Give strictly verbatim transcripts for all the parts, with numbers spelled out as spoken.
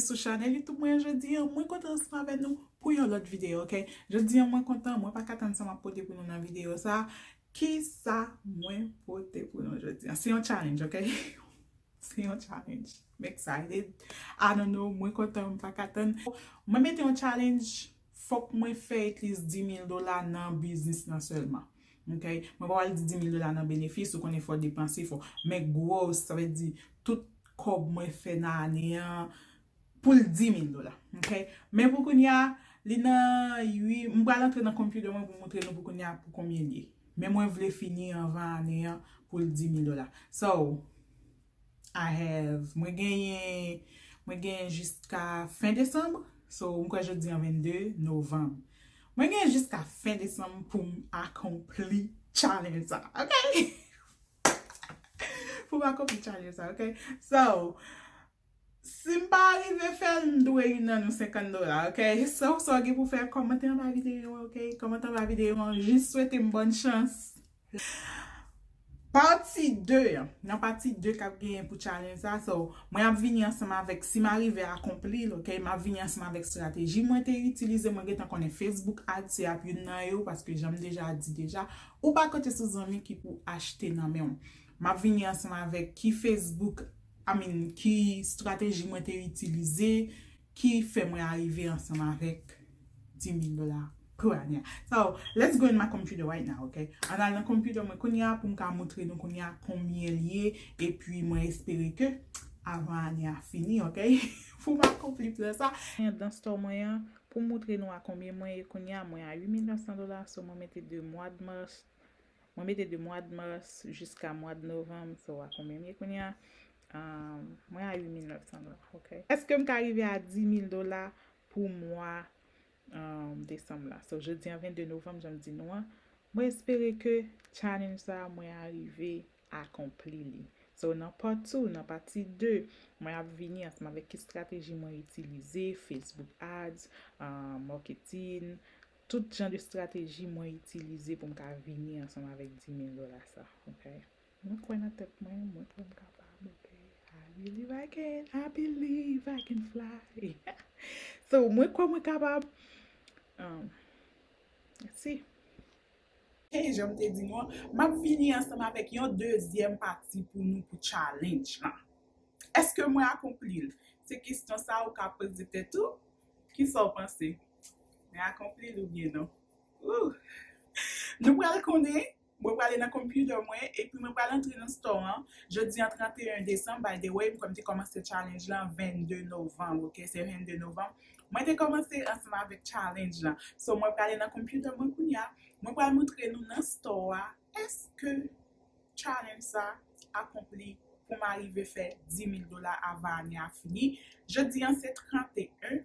Sou chanèl YouTube mwen jodi an, mwen kontan ansanm avè nou pou yon lòt videyo, ok? Jodi an, mwen kontan, mwen pa ka tann sa m ap pote pou nou nan videyo sa. Kisa mwen pote pou nou jodi an? Se yon challenge, ok? Se yon challenge. I'm excited. I don't know, mwen kontan, mwen pa ka tann. Mwen mete yon challenge, fòk mwen fè at least dis mil dola nan biznis lan sèlman. Ok? Mwen pa pral di dis mil dola nan benefis, ou konnen fò depanse, fò. Men gwo, sa vle di, tout kòb mwen fè nan ane an, pou l dis mil dola. Ok? Men pou kounye a, li nan ui, m pral antre nan konpyutè mwen pou montre nou pou kounye a pou konbyen l ye. Men mwen vle fini anvan ane an pou l dis mil dola. So, I have, mwen genyen, mwen genyen jiska fen desanm. So, m kwè jodi an vennde novanm. Mwen genyen jiska fen desanm pou m akonpli challenge sa. Ok? Pou m akonpli challenge sa, ok? So, si m pa rive fè l, m dwe youn nan nou senkant dola, ok? So, sa w gen pou fè, kòmante anba videyo an, ok? Kòmante anba videyo an, jis swete m bòn chans. Pati de an, nan pati de k ap genyen pou challenge sa, so, mwen ap vini ansanm avèk, si m arive akonpli l, ok, m ap vini ansanm avèk estrateji mwen te itilize, mwen gentan konnen Facebook Ads se ap youn nan yo, paske jan m deja di deja, ou pa konte sou zanmi ki pou achte nan men w. M ap vini ansanm avèk ki Facebook, I mean, ki estrateji mwen te itilize, ki fè mwen arive ansanm avèk dis mil dola pou ane a. So, let's go in my computer right now, ok? Ann al nan konpyutè mwen kounye a pou m ka montre nou kounye a konbyen l ye, epi mwen espere ke avan ane a fini, ok? Pou m akonpli plan sa. Nan store mwen an, pou m montre nou a konbyen mwen ye kounye a, mwen a uit mil nèf san dola, so mwen mete de mwa de mas, mwen mete de mwa de mas jiska mwa de novanm, so a konbyen m ye kounye a? Um, mwen a uit mil nèf san dola, ok? Èske m ka rive a dis mil dola pou mwa um, desanm la? So, jodi an vennde novanm, jan m di nou an, mwen espere ke challenge sa a, mwen arive akonpli li. So, nan part two, nan pati de, mwen ap vini ansanm avèk ki estrateji mwen itilize, Facebook Ads, um, marketing, tout jan de estrateji mwen itilize pou m ka vini ansanm avèk dis mil dola sa, ok? Mwen kwè nan tèt mwen, mwen kwè m kapab, ok? I believe I can, I believe I can fly. So, mwen kwè mwen kapab. Um, let's see. Hey, jan m te di nou an, m ap vini ansanm avèk yon dezyèm pati pou nou pou challenge lan. Èske mwen akonpli l? Se kesyon sa ou ka poze tèt ou. Kisa w panse? Mwen akonpli l oubyen non? Ooh. Nou pral konnen, mwen prale nan konpyutè mwen, epi mwen pral antre nan store an. Jodi an trannteyen desanm, by the way, m kwè m te kòmanse challenge lan vennde novanm, ok? Se vennde novanm. Mwen te kòmanse ansanm avèk challenge lan. So, mwen prale nan konpyutè mwen kounye a. Mwen pral montre nou nan store a, èske challenge sa akonpli pou m arive fè dis mil dola avan ane a fini. Jodi an se trannteyen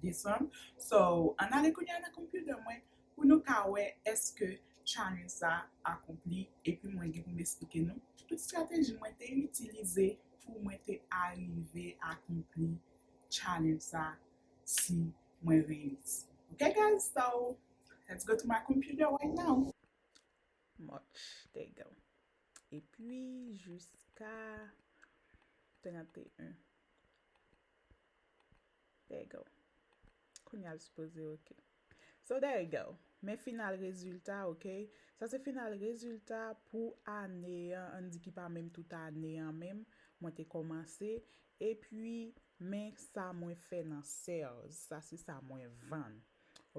desanm. So, ann ale kounye a nan konpyutè mwen pou nou ka wè èske challenge sa akonpli. Epi mwen gen pou m esplike nou tout estrateji mwen te itilize pou mwen te arive akonpli challenge sa si mwen reyisi. Ok, guys? So, let's go to my computer right now. Much. There you go. Epi, jiska trannteyen. There you go. Kounye a l sipoze ok. So, there you go. Men final rezilta, ok? Sa se final rezilta pou ane an, ann di ki pa menm tout ane an menm. Mwen te kòmanse. Epi, men sa mwen fè nan sales. Sa se sa mwen vann.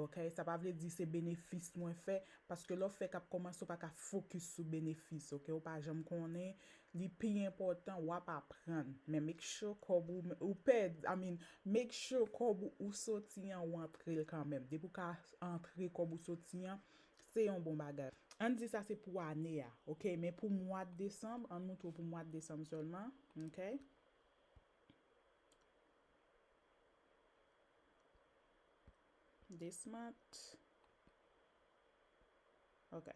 Ok? Sa pa vle di se benefis mwen fè, paske lè w fèk ap kòmanse, ou pa ka fokis sou benefis, ok? Ou pa janm konnen, li pi enpòtan, w ap aprann. Men make sure kòb ou, ou pèdi, I mean, make sure kòb ou, ou soti an, ou antre l kanmenm. Depi w ka antre kòb ou soti an, se yon bon bagay. Ann di sa se pou ane a, ok? Men pou mwa desanm, ann montre w pou mwa desanm sèlman, ok? This month. Ok.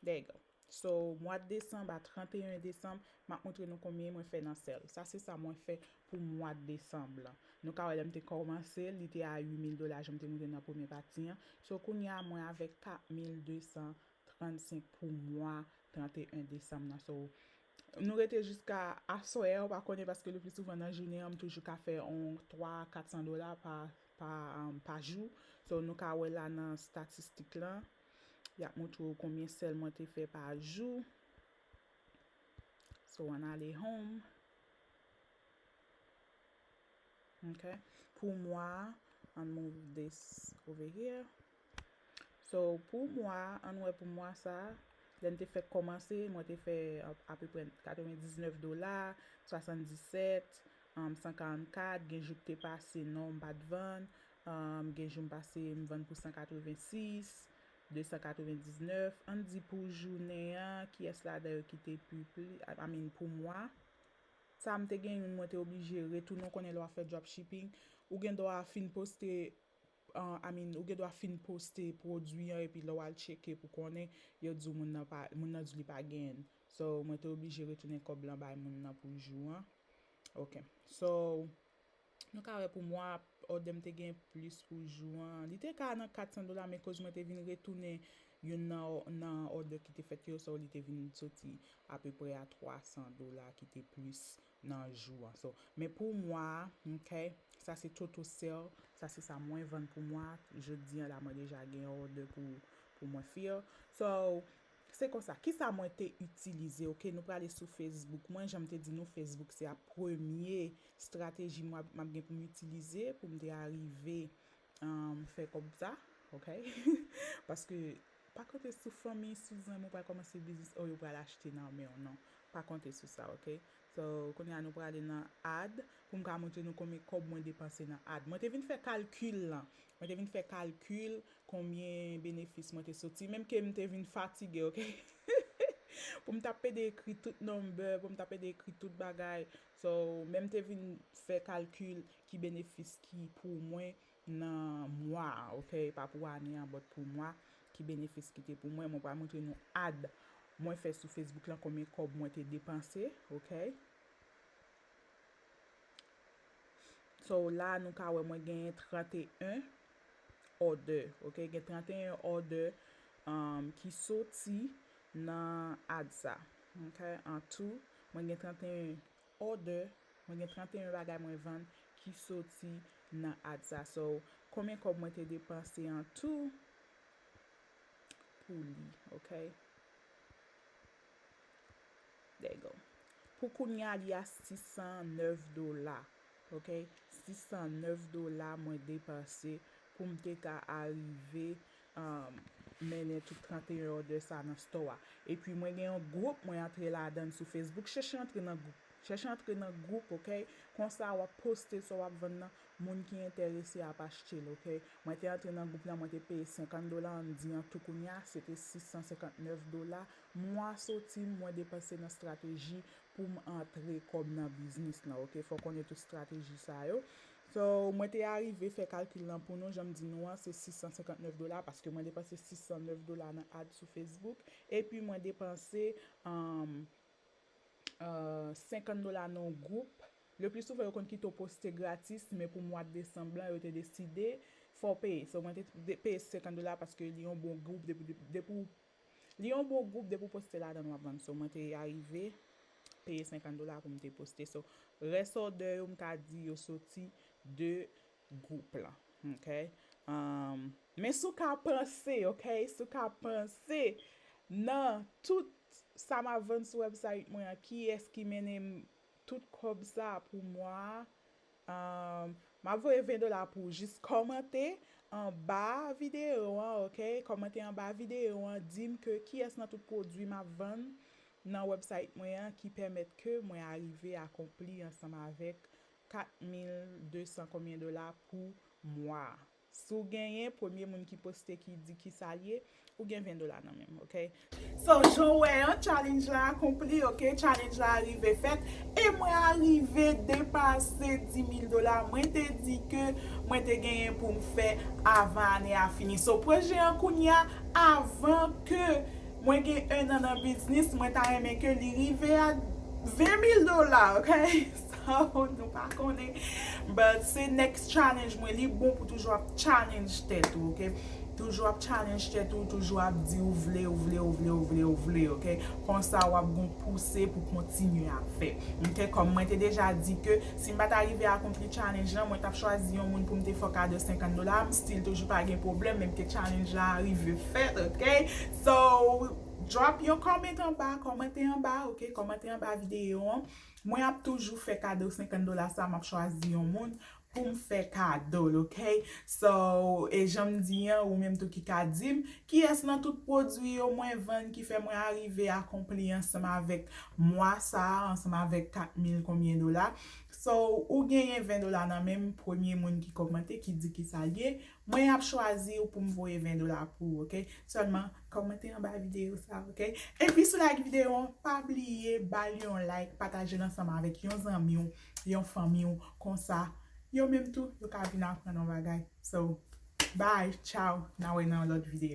There you go. So, mwa desanm a trannteyen desanm, m ap montre nou konbyen mwen fè nan sales. Sa se sa mwen fè pou mwa desanm lan. Nou ka wè lè m te kòmanse, li te a uit mil dola, jan m te montre nan premye pati an. So, kounye a, mwen avèk kat mil de san trannsenk pou mwa trannteyen desanm nan. So, Nou rete jiska aswè, ou pa konnen, paske le pli souvan nan jounen an, m toujou ka fè on twa, kat san dola pa, pa, um, pa jou. So, nou ka wè la nan statistik lan. Y ap montre w konbyen sèl mwen te fè pa jou. So, ann ale home. Ok. Pou mwa, ann move this over here. So, pou mwa, ann wè pou mwa sa, lè n te fèk kòmanse, mwen te fè a, apeprè katrevendiznèf dola, swasanndisèt, um, san karannkat, gen jou k te pase, non, m pa t vann, um, gen jou m pase, m vann pou san katrevensis, de san katrevendiznèf, ann di pou jounen an, kiyès ladan yo ki te pi pli, I mean, pou mwa, sa m te gen youn, mwen te oblije retounen, w konnen lè w ap fè dropshipping, ou gen dwa fin poste, uh, I mean, ou gen dwa fin poste pwodui an, epi lè w al tcheke pou konnen, yo di w moun nan pa, moun nan di li pa genyen. So, mwen te oblije retounen kòb lan bay moun nan pou jou an. Ok. So, nou ka wè pou mwa, òdè m te gen plis pou jou an. Li te ka nan kat san dola, men koz mwen te vin retounen youn nan, nan òdè ki te fèt yo, so li te vin soti apeprè a twa san dola ki te plis nan jou an. So, men pou mwa, ok, sa se total sale, sa se sa mwen vann pou mwa. Jodi an la, mwen deja gen òdè pou, pou mwen fill. So, se konsa. Kisa mwen te itilize, ok? Nou prale sou Facebook. Mwen, jan m te di nou, Facebook se a premye strateji m ap, m ap gen pou m itilize pou m te arive, um, fè kòb sa, ok? Paske pa konte sou fanmi, sou zanmi, ou pral kòmanse biznis, o yo pral achte nan men w, non. Pa konte sou sa, ok? So, kounye a nou prale nan ad, pou m ka montre nou konbyen kòb mwen depanse nan ad. Mwen te vin fè kalkil lan. Mwen te vin fè kalkil konbyen benefis mwen te soti. Menm ke m te vin fatige, ok? Pou m t ap pede ekri tout number, pou m t ap pede ekri tout bagay. So, men m te vin fè kalkil ki benefis ki pou mwen nan mwa a, ok? Pa pou ane an, but pou mwa, ki benefis ki te pou mwen. Mwen pral montre nou ad mwen fè sou Facebook lan, konbyen kòb mwen te depanse, ok? So, la, nou ka wè mwen genyen tranteyen òdè, ok? Gen tranteyen òdè, um, ki soti nan ad sa, ok? An tou, mwen gen tranteyen òdè, mwen gen tranteyen bagay mwen vann ki soti nan ad sa. So, konbyen kòb mwen te depanse an tou pou li, ok? There you go. Pou kounye a, li a sis san nèf dola, ok? Sis san nèf dola mwen depanse pou m te ka arive, um, mennen tout tranteyen òdè sa nan store a. Epi mwen gen yon gwoup, mwen antre ladan l sou Facebook. Chèche antre nan gwoup. Chèche antre nan gwoup, ok? Konsa w ap poste sa w ap vann nan, moun ki enterese ap achte l, ok? Mwen te antre nan gwoup lan, mwen te peye senkant dola, ann di an tou kounye a, se te sis san senkant nèf dola. Mwa soti, mwen depanse nan strateji pou m antre kòb nan biznis lan, ok? Fò w konnen tout strateji sa yo. So, mwen te arive fè kalkil lan pou nou, jan m di nou an, se sis san senkant nèf dola, paske mwen depanse sis san nèf dola nan ad sou Facebook, epi mwen depanse, um, uh, senkant dola nan yon gwoup. Le pli souvan, yo konn kite w poste gratis, men pou mwa desanm lan, yo te deside fò w peye. So, mwen te de-, peye senkant dola paske li yon bon gwoup, depi, depi w, li yon bon gwoup, depi w poste ladan l, w ap vann. So, mwen te arive peye senkant dola pou m te poste. So, rès òdè yo, m ka di yo soti de gwoup lan, ok? Um, men si w ka panse, ok? Si w ka panse nan tout sa m ap vann sou website mwen an, kiyès ki mennen m tout kòb sa pou mwa a? Um, m ap voye ven dola pou w. Jis kòmante anba videyo an, ok? Kòmante anba videyo an, di m ke kiyès nan tout pwodui m ap vann nan website mwen an ki pèmèt ke mwen arive akonpli ansanm avèk kat mil de san konbyen dola pou mwa a. Si w genyen, premye moun ki poste ki di kisa l ye, ou gen ven dola nan men m, ok? So, jan w wè an, challenge la akonpli, ok? Challenge la arive fèt, e mwen arive depase dis mil dola mwen te di ke mwen te genyen pou m fè avan ane a fini. So, pwojè an kounye a, avan ke mwen gen en an nan biznis, mwen ta renmen ke li rive a ven mil dola, ok? So, nou pa konnen. But se next challenge mwen, li bon pou toujou ap challenge tèt ou, ok? Toujou ap challenge tèt ou, toujou ap di ou vle, ou vle, ou vle, ou vle, ou vle, ok? Konsa w ap gon pouse pou kontinye ap fè. Ok, kòm mwen te deja di ke si m pa ta rive akonpli challenge lan, mwen t ap chwazi yon moun pou m te fè kado senkant dola, m still toujou pa gen pwoblèm, menm ke challenge la rive fèt, ok? So, drop yon comment anba, kòmante anba, ok? Kòmante anba videyo an. Mwen ap toujou fè kado senkant dola sa, m ap chwazi yon moun pou m fè kado l, ok? So, e jan m di an, ou menm tou ki ka di m, kiyès nan tout pwodui yo mwen vann ki fè mwen arive akonpli ansanm avèk mwa sa a, ansanm avèk kat mil konbyen dola? So, ou genyen ven dola nan men m, premye moun ki kòmante, ki di ki sa l ye, mwen ap chwazi w pou m voye ven dola pou ou, ok? Sèlman, kòmante anba videyo sa, ok? Epi si w like videyo an, pa bliye ba l yon like, pataje l ansanm avèk yon zanmi w, yon fanmi w, konsa, yo menm tou, yo ka vin aprann yon bagay. So, bye, ciao, n a wè nan yon lòt videyo.